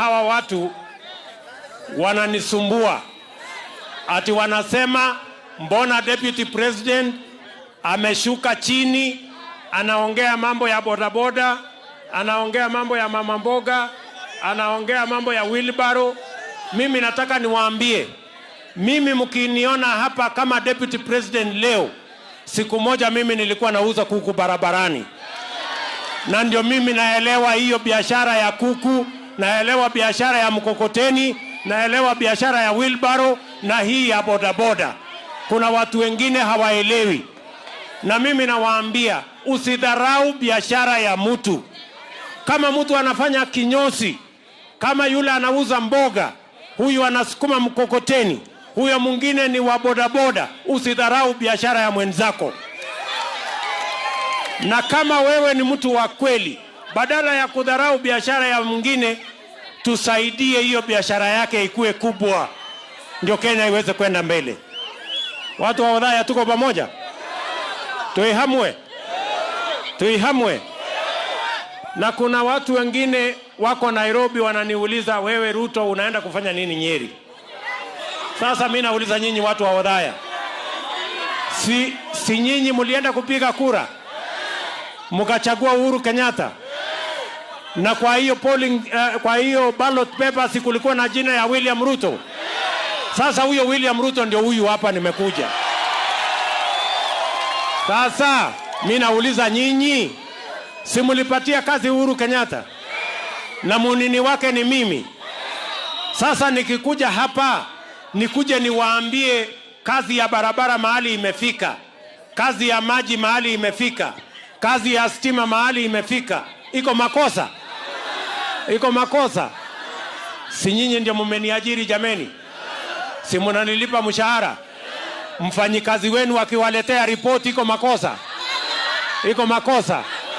Hawa watu wananisumbua ati wanasema mbona deputy president ameshuka chini, anaongea mambo ya bodaboda, anaongea mambo ya mama mboga, anaongea mambo ya wheelbarrow. Mimi nataka niwaambie, mimi mkiniona hapa kama deputy president leo, siku moja mimi nilikuwa nauza kuku barabarani, na ndio mimi naelewa hiyo biashara ya kuku, naelewa biashara ya mkokoteni, naelewa biashara ya wheelbarrow na hii ya bodaboda. Kuna watu wengine hawaelewi, na mimi nawaambia usidharau biashara ya mtu. Kama mtu anafanya kinyozi, kama yule anauza mboga, huyu anasukuma mkokoteni, huyo mwingine ni wa bodaboda, usidharau biashara ya mwenzako. Na kama wewe ni mtu wa kweli, badala ya kudharau biashara ya mwingine, tusaidie hiyo biashara yake ikuwe kubwa, ndio Kenya iweze kwenda mbele. Watu wa Othaya, tuko pamoja? Tuihamwe, tuihamwe. Na kuna watu wengine wako Nairobi wananiuliza, wewe Ruto unaenda kufanya nini Nyeri? Sasa mi nauliza nyinyi watu wa Othaya, si nyinyi mlienda kupiga kura mkachagua Uhuru Kenyatta? Na kwa hiyo polling, kwa hiyo ballot papers kulikuwa na jina ya William Ruto. Sasa huyo William Ruto ndio huyu hapa nimekuja. Sasa mi nauliza nyinyi, si mlipatia kazi Uhuru Kenyatta na munini wake ni mimi? Sasa nikikuja hapa nikuje niwaambie kazi ya barabara mahali imefika, kazi ya maji mahali imefika, kazi ya stima mahali imefika, iko makosa? Iko makosa? Si nyinyi ndio mmeniajiri jameni? Si mnanilipa mshahara? Mfanyikazi wenu akiwaletea ripoti iko makosa? Iko makosa?